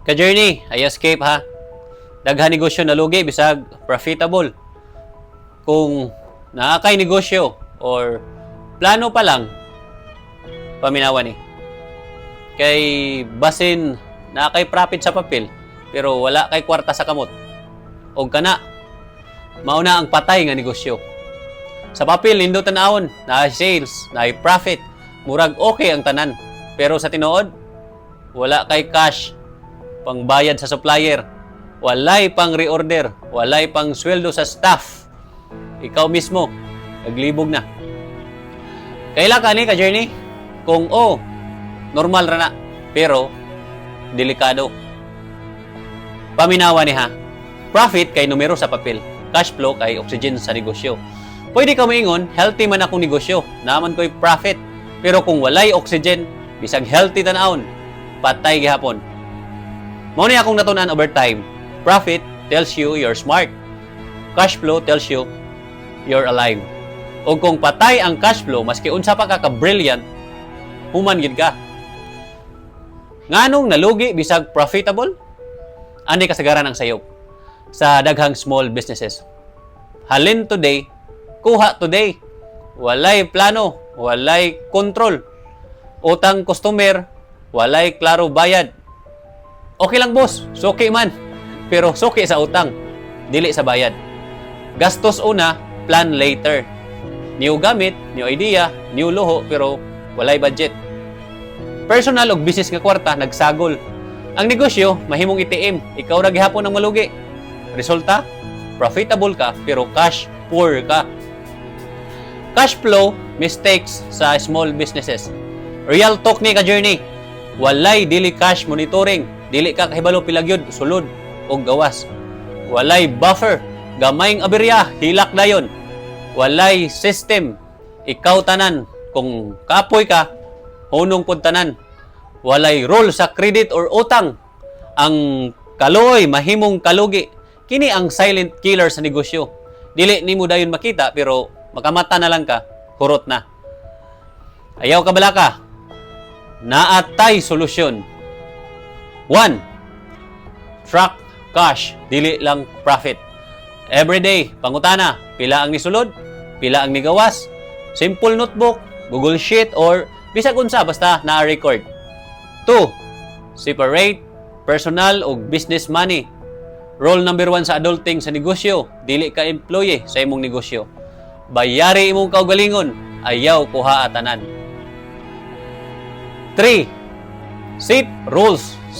Ka-journey, ay escape ha. Daghan negosyo nalugi bisag profitable. Kung naa kay negosyo or plano pa lang, paminawa ni. Kay basin naa kay profit sa papel pero wala kay kwarta sa kamot. Og kana mao na ang patay nga negosyo. Sa papel nindot tan-awon, naa sales, naa profit, murag okay ang tanan. Pero sa tinuod, wala kay cash pangbayad sa supplier, walay pang reorder, walay pang sweldo sa staff. Ikaw mismo, naglibog na. Kaila ka ni ka journey? Kung oh, normal ra na. Pero delikado. Paminawa ni ha. Profit kay numero sa papel. Cash flow kay oxygen sa negosyo. Pwede ka moingon, "Healthy man akong negosyo, naa man ko'y profit." Pero kung walay oxygen, bisag healthy tan-awon, patay gihapon. Mao ni akong natun-an over time. Profit tells you you're smart. Cash flow tells you you're alive. O kung patay ang cash flow, maski unsa pa ka ka-brilliant, human gid ka. Nganong nalugi bisag profitable? Ani kasagaran ang sayop sa daghang small businesses. Halin today, kuha today. Walay plano, walay control. Utang customer, walay klaro bayad. "Okay lang, boss, suki man." Pero suki sa utang, dili sa bayad. Gastos una, plan later. New gamit, new idea, new luho, pero walay budget. Personal og business nga kwarta nagsagol. Ang negosyo mahimong ATM, ikaw ra gihapon ang malugi. Resulta, profitable ka pero cash poor ka. Cash flow mistakes sa small businesses. Real talk ni ka journey. Walay daily cash monitoring. Dili ka kahibalo pila gyud sulod og gawas. Walay buffer, gamayng aberya, hilak dayon. Walay system, ikaw tanan. Kung kapoy ka, hunong pud tanan. Walay rule sa credit or utang. Ang kaluoy mahimong kalugi. Kini ang silent killer sa negosyo. Dili nimo dayon makita pero makamata na lang ka, hurot na. Ayaw ka balaka. Naa tay solusyon. 1. Track cash, dili lang profit. Every day, pangutana, pila ang nisulod, pila ang nigawas. Simple notebook, Google Sheet, or bisag unsa basta na-record. 2. Separate personal ug business money. Rule number 1 sa adulting sa negosyo, dili ka employee sa imong negosyo. Bayari imong kaugalingon, ayaw kuha tanan. 3. Set rules